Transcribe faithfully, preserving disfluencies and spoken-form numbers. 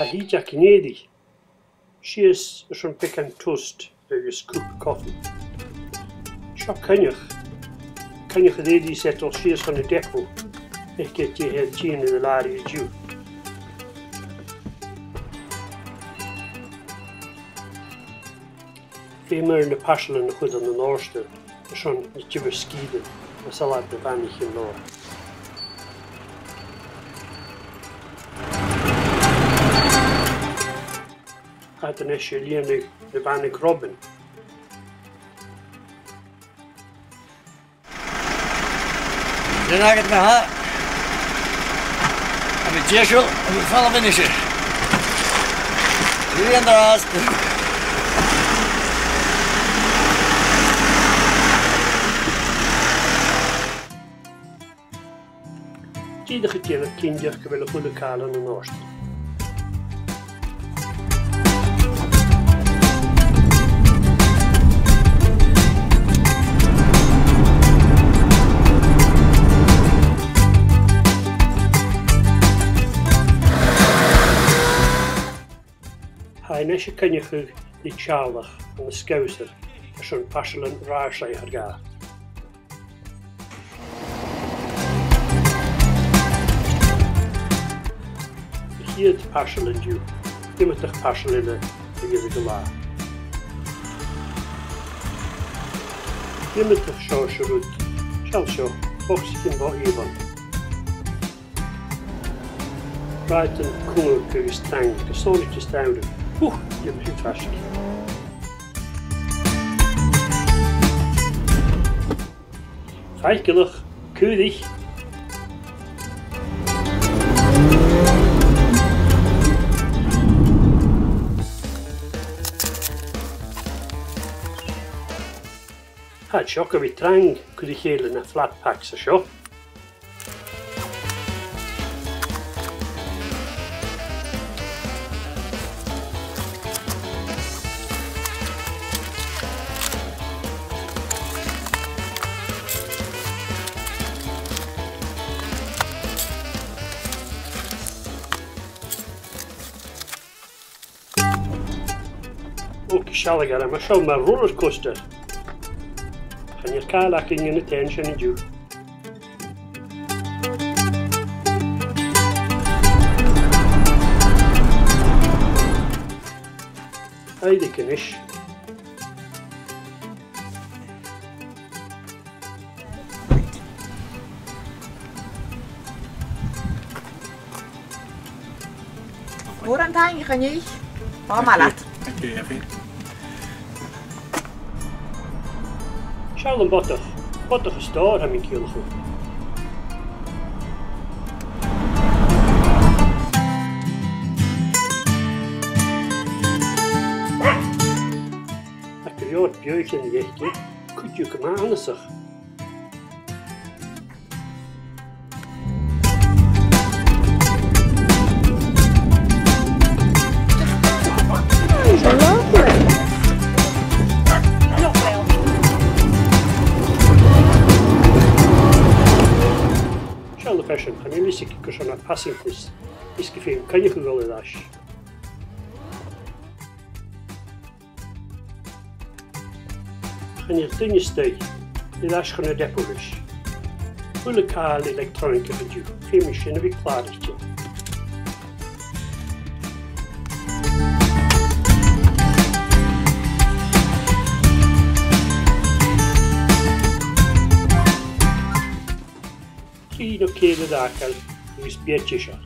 Tha thìde againn an-dràsta. Sìos airson beagan toast agus cupa cofaidh. Seo Coinneach. Coinneach a dh'fheumas e a dhol sìos chun an depot. Faic dè tha e a' dèanamh an làraidh an-diugh. Feumar na parsalan a chur ann an òrdair airson na tiomhar sgìre, na salad, na banaich an-diugh. Tha iad a-nis a' lìonadh na banaich robin. Sin agad na tha. Tha mi deiseil, tha mi a' falbh a-nis. Lìon an-dràsta. Dìreach a' dèanamh cinnteach gu bheil a h-uile càil ann an òrd. Tha e a-nis a' coinneachadh ri teaghlach ann an Scamhsair airson parsalan ràsaidh a thoirt dhaibh. A' chiad pharsal an-diugh, iomadach parsal eile a dh'fheumadh a lorg. Iomadach seòrsa rud, seall seo, bogsaichean bho Avon. Rathaidean cumhang agus trang, gu sònraichte 's dòcha. Hù, dh'fheumadh sinn faisg. Faiceallach, caoraich. Tha seo gu bhith trang, cuir ri chèile na flat packs a seo. Ò, gu sealladh orm, mar seo, mar roller coaster. Chan eil càil againn an-dràsta an sin an-diugh. Aidh, a-nis. Mòran taing, a Choinnich. Tha mi math leat. Thank you, Effie. Seall am bodach. Bodach as t-òr, tha mi a' ciallachadh. Ach gu leòr beathaichean a dh'fhaicinn, cuideachd gu math annasach. Seall a-nis, chan eil fhios aice gur e sin a' phasaint is, is gu feum Coinneach a dhol air ais. Chan eil duine a-staigh, air ais chun an depot leis. A h-uile càil electronic an-diugh, feumaidh sin a bhith clàraichte. Trì no ceithir air fhàgail agus bidh e deiseil.